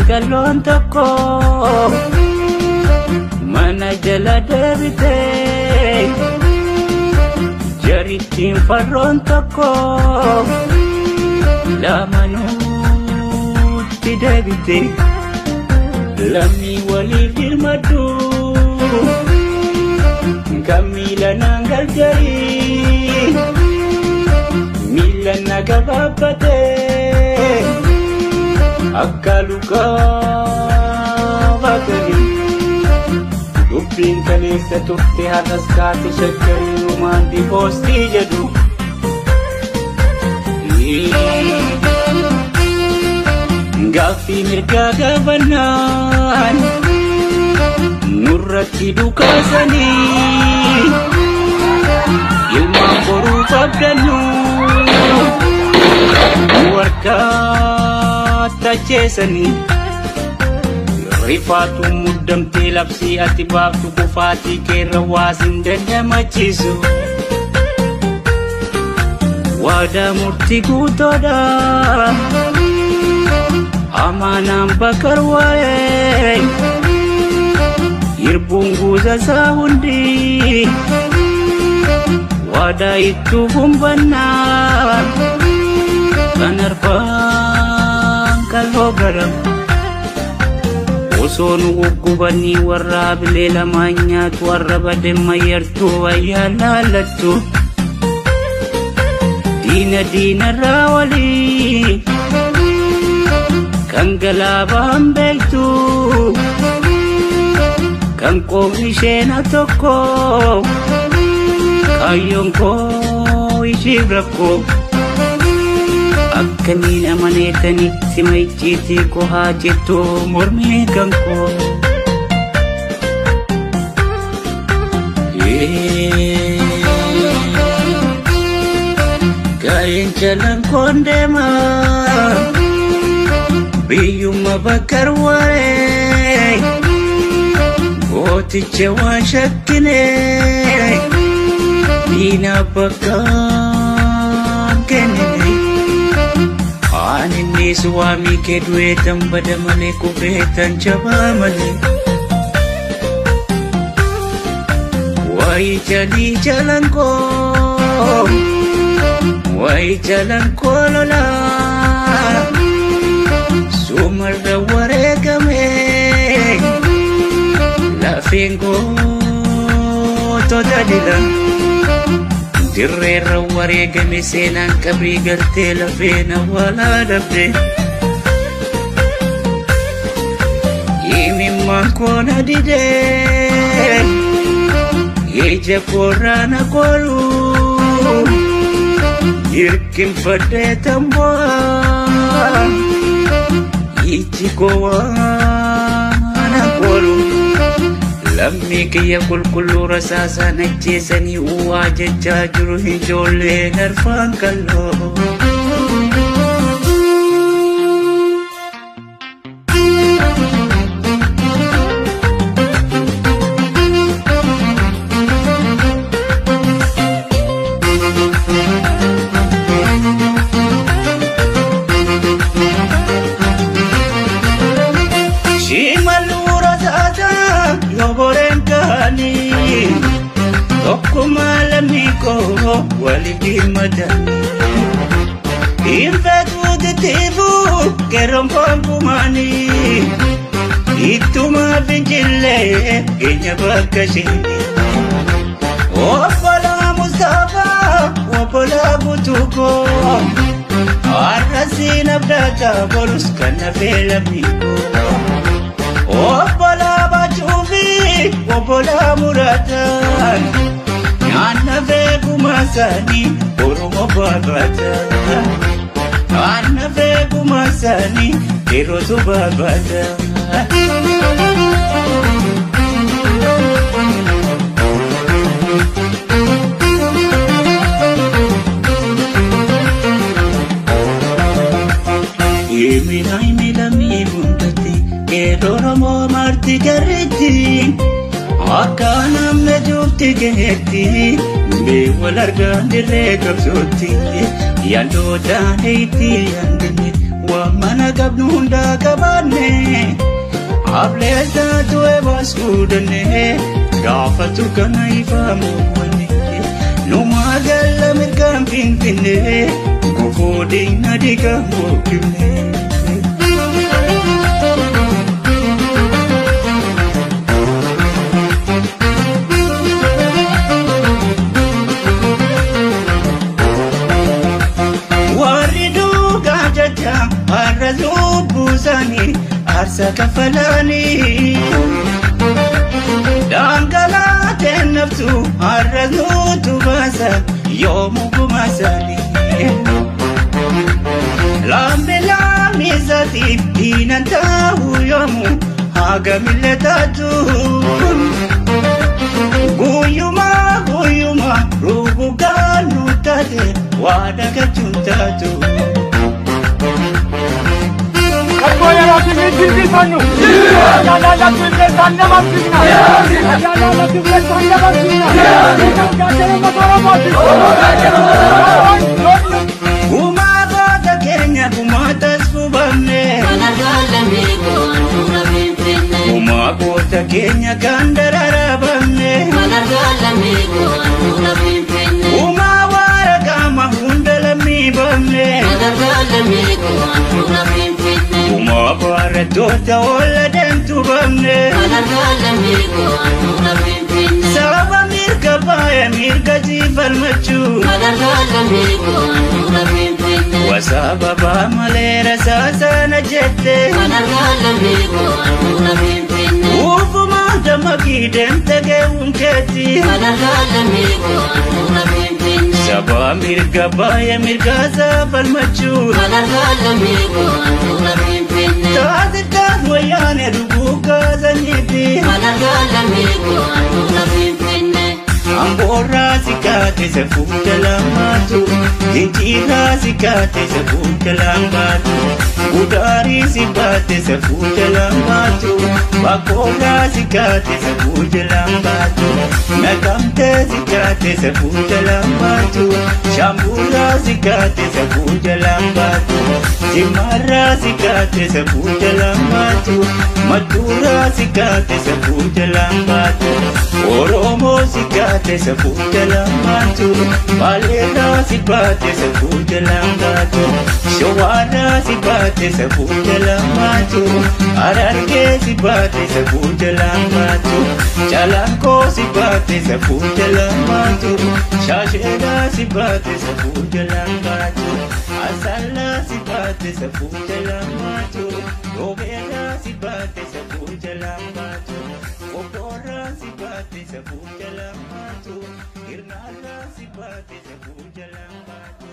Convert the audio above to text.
Kalloon tokko mana jala deebitee jarittiin farroon tokko lamanuutti deebite lammii waliif hirmadhu kan miila naan gargarii miila na gabaabbatee akka lukaa baatanii dubbiin kaleessa turte har'as kaate shakkarii rumaantii poostii jedhu. Gaaffii mirgaa gaafannaan nurratti dhukaasanii ilmaan boruu qabdannu nu harkaa tacheessanii rifaatu muddamtee labsii ati baaftu kufaatii keerra waasin dandamachiisu. Waadaa murtii guutoodha amaanaan bakar waa'ee hirbuun guuza isaa hundi waadaa ittuu humbannaa kan arfaan kaloo garam. Osoo nu guggubanii warra bilee lamaan nyaatu warra bademma yartuu wayyaa laallattu. Diina diinarraa walii kan galaabaan beektu kan qoomni isheena tokko kaayyoon koo ishiif rakkoo. Akkamiin amaneetanii sima icciitii koo haa jettu mormii kan koo. Gaa'een jalaan koon deema biyyuma bakkar waaree gooticha waan shakkine diina bakka kennine. Aninnis waamii kee du'eetan bada malee kufeetan jabaa malee. Wayi jalii jalan koo, wayi jalan koo lolaa, sumarra wareegame lafeen gootota dila. Dirreerra wareegame seenaan qabrii galtee lafeen awwaalaa dhabde. Imimmaan koo na didee ija koorraa na koolu hirkinfadhee tambo'a iji koo waan koolu. Lammii kiyya qulqulluu rasaasaan ajjeesanii uwwaa jechaa jiru ijoolleen arfaan kalloo. Shimaluu rasaasaa yoboreen kaanii tokkummaa lammii koo waliif dhimmatanii. Hinfeetuu titiifuu qeerroon koonkumaanii ittuma fincillee keenya bakka isheenii. Obbolaa Mustaphaa obbolaa Butuukoo har'asiin abdataa borus kan hafee lammii koo. Obbolaa Baacuufi obbolaa Muraataan nyaanna feekumaa isaanii Oromoo barbaada. Nyaanna feekumaa isaanii yerootu barbaada. Imila imila mi hundatti qeerroo Oromoo marti garreetti akka namni cufti gaheetti wal argaan dirree qabsootti yaaloo taaneetti yaandinne waan Mana qabnu hunda qabaanne Ableeta tu'e baasuu danne Gaafatu kana ifaamu wanne Numa galla mirgaan finfinne Gufuu diina diigamu kibne. Warri dhugaa jecha har'a lubbuu isaanii aarsaa kaffalanii Dhangalaateen naftu har'a nutu baasa yoomuu gumaa isaanii. Lammi lammii isaatiif diinan ta'uu yoomuu hagamillee taatu. Guyyuma guyyuma rugugaan nu taate waa dagachuun taatu. Rakkoo yerootiin hin jilbifannu. Ayyaana qilleensaan nama figna. Ayyaana qilleensaan nama figna. Gaachana uummata Oromooti. Gumaa goota keenya gumaatas fubamne. Gumaa goota keenya kan dararabamne. Gumaa waara qaama hunda lammii bamne. Gumaa barattoota olla deemtu bamne. Sababa mirga baay'ee mirga jiifalmachuu. Wasababa malee rasaasana jette. Ufuma dammaqii deemte geewuun keetti. Saba mirga baay'ee mirga falmachuu. Taasiftaas wayyaane dhuguu kaasaniiti. Amboorraa si kaate safuudha lamaatu. Ginjiirraa si kaate safuudha lambaatu. Gudaarii si baate safuudha lambaatu. Bakkoorraa si kaate safuudha lambaatu. Naqamtee si kaate safuudha lambaatu. Shambuurraa si kaate safuudha lambaatu. Jimmaarraa si kaate safuudha lambaatu. Mattuurraa si kaate safuudha lambaatu. Oromoo si kaate safuudha lambaatu. Baaleerraa si baate safuudha lambaatu. Shawaarraa si baate safuudha lambaatu. Harargee si baate safuudha lambaatu. Calanqoo si baate safuudha lambaatu. Shaasheedhaa si baate safuudha lambaatu. Asallaa si baate safuudha lambaatu. Roobeerraa si baate safuudha lambaatu. Qophoorraa si baate safuudha lambaatu. Hirnaarraa si baate safuudha lambaatu.